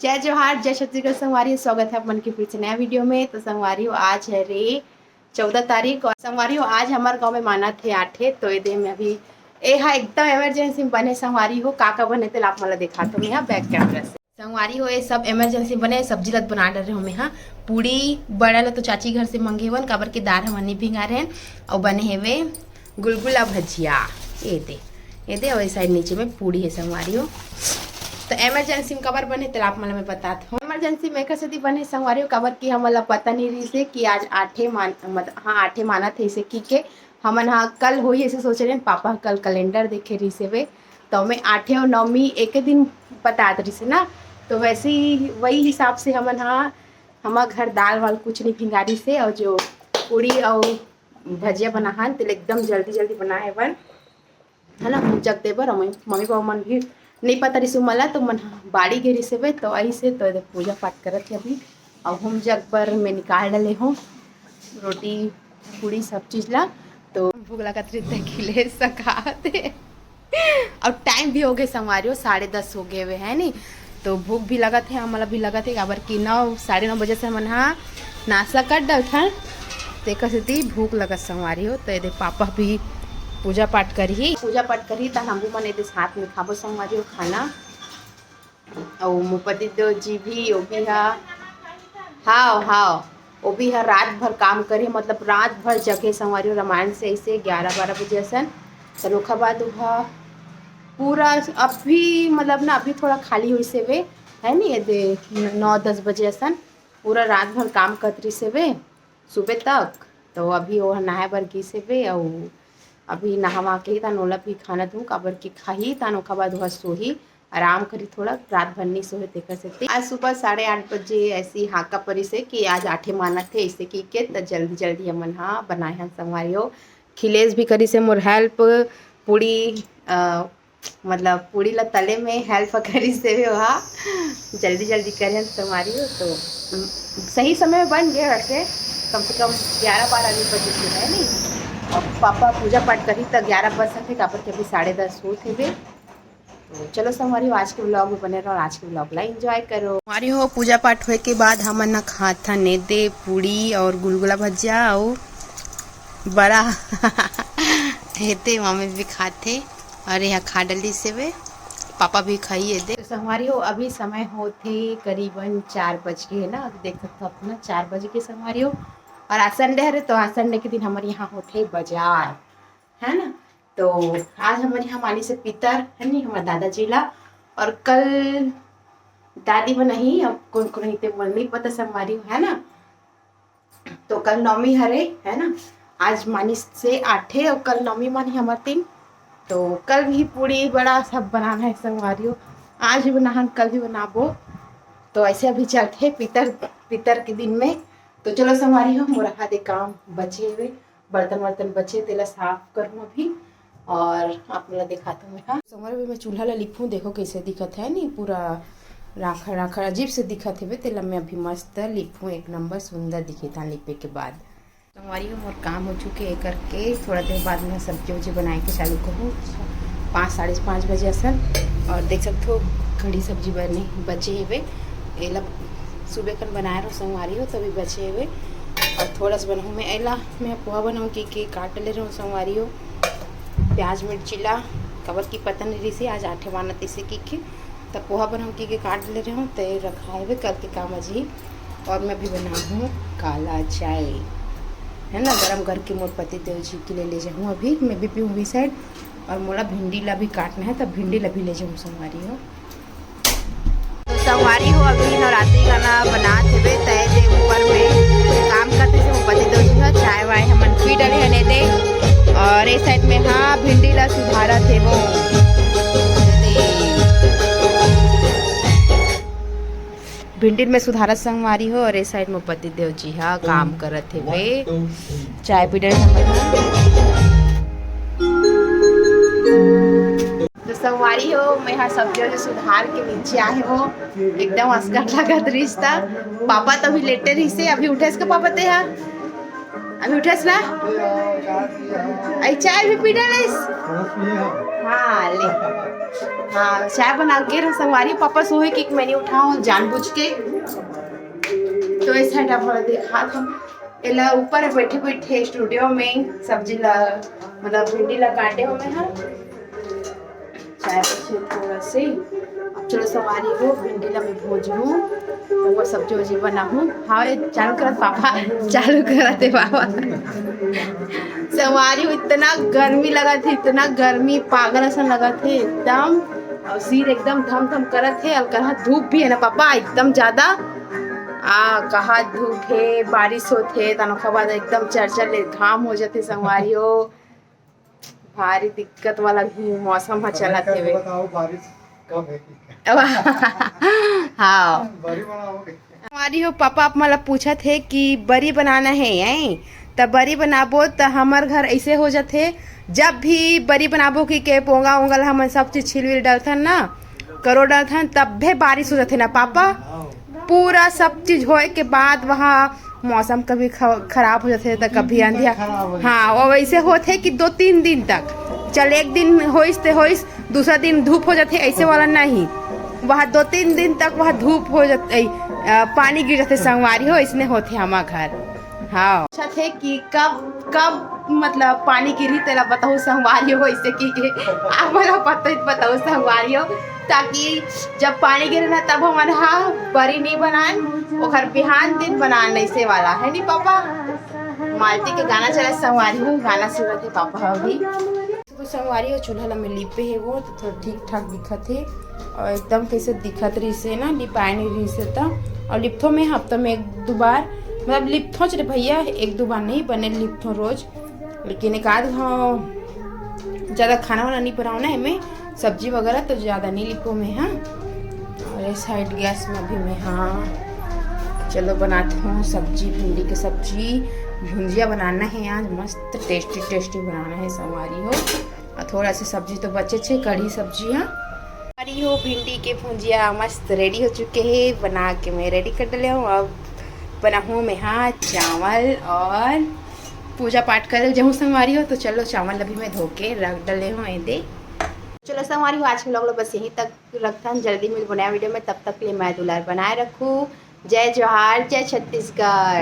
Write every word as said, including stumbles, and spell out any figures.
जय जोहार, जय छत्तीसगढ़ संगवारी, स्वागत है आप मन के फिर से नया वीडियो में। तो संगवारी हो, आज है रे चौदह तारीख और संगवारी हो, आज हमारे गांव में मानत हे आठे। तो ये दे में अभी ए हा एकदम इमरजेंसी में बने संगवारी हो, का का बने तेला आप मन ला दिखात हो मैं हा बैक कैमरा से। संगवारी हो, ये सब इमरजेंसी बने, सब्जी लत बना डरे हो मैं हा। पूड़ी बड़ा ला तो चाची घर से मंगे हवन, काबर के दार हमन नहीं भिंगा रहे, अउ बने हेवे गुलगुला भजिया। ये दे, ये दे, और ये साइड नीचे में पूड़ी है संगवारी हो। तो इमरजेंसी में कबर बने तेला आप मन ला मैं बतात हूँ। इमरजेंसी में एकर सेती बने संगवारी हो, काबर कि हमन ला पता नहीं रहिस हे कि आज आठे मान, मतलब, हाँ, आठे मानत हे, इसे की के हमन हा कल होही ऐसे सोच रहे हैं। पापा कल कैलेंडर देखे रहिस हे वे, तो मैं आठे और नौमी एक दिन बतात रहिस हे ना, तो वैसे ही वही हिसाब से हमन हा, हमार घर दाल वाल कुछ नहीं भिंगारिस हे, और जो पूड़ी और भजिया बनाहन तेला एकदम जल्दी जल्दी बनाए हवन, है ना, पूजा के दे बर। और मम्मी, मम्मी पापा मन भी नहीं पता रहिस हे मोला, तो मन बाड़ी गे रहिस हे, तो आई से तो एदे पूजा पाठ करत हे अभी। और हम जग बर मैं निकाल डले हूँ रोटी, पूड़ी, सब चीज ला। तो भूख लगत रहिस त खिले सकात हे। और टाइम भी हो गए संगवारी हो, साढ़े दस हो गए हुए है नी, तो भूख भी लगत हे, हमला भी लगत हे, काबर कि नौ, साढ़े नौ बजे से हमन हा नाश्ता कर डलथन, तेकर सेती भूख लगत संगवारी हो। तो एदे पापा भी पूजा पाठ करही, पूजा पाठ करही, त हमू मन एदे साथ में खाबो संगवारी हो खाना। अउ मोर पति देव जी भी, वो भी हा, हाव, हाव, वो भी हा रात भर काम करे, मतलब रात भर जगे संगवारी हो, रामायण से ऐसे ग्यारह बारह बजे असन। तो ओखर बाद वो हा पूरा अभी, मतलब ना, अभी थोड़ा खाली होइस हे वे, है नी, एदे नौ दस बजे असन पूरा रात भर काम करत रहिस हे वे सुबह तक। तो अभी वो नहाए बर गिस हे वे, अउ अभी नहावा के ही तान ओला भी खाना दूँ, काबर कि खाही तान ओखर बाद वो सोही, आराम करी थोड़ा, रात भर नहीं सोहे तेकर सेती। आज सुबह साढ़े आठ बजे ऐसी हाका परिस हे कि आज आठे मानत हे, ऐसे की के त जल्दी जल्दी हमन हा बनाए हन संगवारी हो। खिलेश भी करिस हे मोर हेल्प, पूड़ी, अ, मतलब पूड़ी ला तले में हेल्प करिस हे ओहा, जल्दी जल्दी करे हन संगवारी हो। तो उम, सही समय में बन गए वैसे, कम से कम ग्यारह बारह नहीं बजे से है नहीं। और पापा पूजा पाठ करही त ग्यारह बज सकथे, काबर कि अभी साढ़े दस होत हे बे। तो चलो संगवारी हो, आज के व्लॉग में बने रहो और आज के व्लॉग ला एंजॉय करो। संगवारी हो, पूजा पाठ होए के बाद हमन न खात हन एदे पूड़ी और गुलगुला भजिया अउ बड़ा हेते, मम्मी भी खाथे और यहाँ खा डलिस हे वे, पापा भी खाई एदे। तो संगवारी हो, अभी समय होथे करीबन चार बज के है ना, देख सकते हो अपना चार बज के संगवारी हो। और आज संडे हरे, तो आज संडे के दिन हमारे यहाँ होथे बाजार, है ना। तो आज हमारे यहाँ मानिस हे पितर है नहीं, हमारे दादाजी ला, और कल दादी बनाही, अब कौन कौन ही ते मन नहीं पता संगवारी हो, है ना। तो कल नौमी हरे, है ना, आज मानिस हे आठे और कल नौमी मानी हमर तीन, तो कल भी पूड़ी बड़ा सब बनाना है संगवारी हो। आज भी बनाहन, कल भी बनाबो। तो ऐसे अभी चलथे पितर, पितर के दिन में। तो चलो संगवारी हो, मोर आधे काम बचे हुए, बर्तन वर्तन बचे, तेला साफ करूँ अभी और आप लोग दिखाता हूँ मैं। हाँ संगवारी, अभी मैं चूल्हा ला लिपूँ, देखो कैसे दिखत है नी, पूरा राखड़ राखड़ अजीब से दिखत हवे, तेला मैं अभी मस्त लिपूँ, एक नंबर सुंदर दिखे था लिपे के बाद। संगवारी हो, मोर काम हो चुके है करके, थोड़ा देर बाद मैं सब्जी उब्जी बनाए के चालू करूँ। पाँच, साढ़े पाँच बजे असन। और देख सकते हो, कढ़ी सब्जी बने बचे हवे, एला सुबह कन बनाए रहो संगवारी हो, तभी बचे हवे। और थोड़ा सा बनाऊँ मैं एला, मैं पोहा बनाऊँ की, की काट ले रहूँ संगवारी हो, प्याज मिर्ची ला, काबर की पता नहीं रहिस हे आज आठे मानत हे इसे की के, त पोहा बनाऊँ की के काट ले रहूँ, ते रखा हवे, कल के काम आ जाही। और मैं भी बनाहूँ काला चाय, है ना, गरम करके मोर पति देव जी के लिए ले जाऊँ, अभी मैं भी पीऊँ भी साइड। और मोला भिंडी ला भी काटना है, तब भिंडी ला भी ले जाऊँ संगवारी हो। तो संगवारी हो, अभी नवरात्रि गाना बनात हेबे, तय दे ऊपर में काम करत हे मोर पति देव जी ह, चाय वाय हमन पी डरे हन एदे। और ए साइड में, हाँ, भिंडी ला सुधारत हे वो। भिंडी में सुधारत संगवारी हो, और ए साइड में पति देव जी ह काम करत हेबे, चाय पी डरे हमन ह। तो संगवारी हो, मैं हा सब्जी वब्जी सुधार के नीचे आए हो, एकदम असकट लगत रहिस त। पापा तो अभी लेटे रहिस हे, अभी उठे इसके पापा ते हा। अभी उठस ना? अई चाय भी पी डालिस। हाँ, ले। हाँ, चाय बना के रख संगवारी, पापा सोहे कि मैं नहीं उठाऊँ जानबूझ के। तो ऐसा डबल देखा था। एला ऊपर बैठे बैठे स्टूडियो में सब्जी ला, मतलब भिंडी ला काटे हो मैं, हाँ। चाय पीछे थोड़ा से। अब चलो संगवारी हो, भिंडी ला मैं भूजहूँ, तो वो सब्जी वब्जी बनाहूँ। हाँ, ये चालू करत पापा, चालू करत हे पापा। संगवारी हो, इतना गर्मी लगत हे, इतना गर्मी, पागल असन लगत हे एकदम। और सिर एकदम धम धम करत हे, और कहाँ धूप भी है ना पापा, एकदम ज्यादा। आ, कहाँ धूप हे, बारिश होत हे, तनोखा बाद एकदम चरचर ले घाम हो जाथे संगवारी हो। भारी दिक्कत वाला भी मौसम ह चलत हेवे। बताओ बारिश कब है कि अब हाँ। बरी बनाओगे? हमारी हो पापा आप मतलब पूछत हे कि बरी बनाना है, हैं? त बरी बनाबो त हमर घर ऐसे हो जाथे, जब भी बरी बनाबो कि के पोंगा ओंगा ल हमन सब चीज छिलविल डालथन ना, करो डालथन, तब्बे बारिश हो जाथे ना पापा। पूरा सब चीज होए के बाद वहाँ मौसम कभी ख-, खराब हो जाथे, त कभी दिन तक अंधिया। खराब हो जाथे। हाँ, वो वैसे होथे कि दो तीन दिन तक, चल एक दिन होइस ते होइस, दूसरा दिन धूप हो जाथे, ऐसे वाला नहीं। वहाँ दो तीन दिन तक वहाँ धूप हो जाथे, अ, पानी गिर जाथे संगवारी हो, इसने होथे हमार घर। हाँ, अच्छा थे कि कब, कब मतलब पानी गिरही तेला बताहू संगवारी हो, ऐसे कि के आप मन ला पता ही बताहू संगवारी हो, ताकि जब पानी गिरे ना तब हमन हा बरी नहीं बनान, ओकर बिहान दिन बनान, ऐसे वाला है नी पापा। मालती के गाना चला संगवारी हो, गाना सुनत हे पापा अभी। तो संगवारी हो, चूल्हा ला मैं लिपे हे वो तो थोड़ा ठीक ठाक दिखत हे, और एकदम कैसे दिखत रहिस हे ना, लिपाए नहीं रहिस हे त। और लिपथो में हफ्ता में एक दो बार, मतलब लिपथोच रे भैया, एक दो बार नहीं बने लिपथो रोज, लेकिन एक आध घाव ज्यादा खाना वाना नहीं बनाओ ना एमे, सब्जी वगैरह तो ज्यादा नहीं लिपो मैं, हाँ। और ये साइड गैस में भी मैं, हाँ, चलो बनाती हूँ सब्जी, भिंडी की सब्जी, भुंजिया बनाना है आज, मस्त टेस्टी टेस्टी बनाना है संगवारी हो। और थोड़ा सी सब्जी तो बचे छे, कढ़ी सब्जी, हाँ। संगवारी हो, भिंडी के भुंजिया मस्त रेडी हो चुके हे, बना के मैं रेडी कर डले हूँ। अब बनाहूँ मैं, हाँ, चावल और पूजा पाठ करे जाहूँ संगवारी हो। तो चलो, चावल अभी मैं धो के रख डले हूँ, ये दे। चलो संगवारी हो, आज के vlog ला बस यहीं तक रखथन, जल्दी मिलबो नया वीडियो में, तब तक के लिए मया दुलार बनाए रखू। जय जोहार, जय छत्तीसगढ़।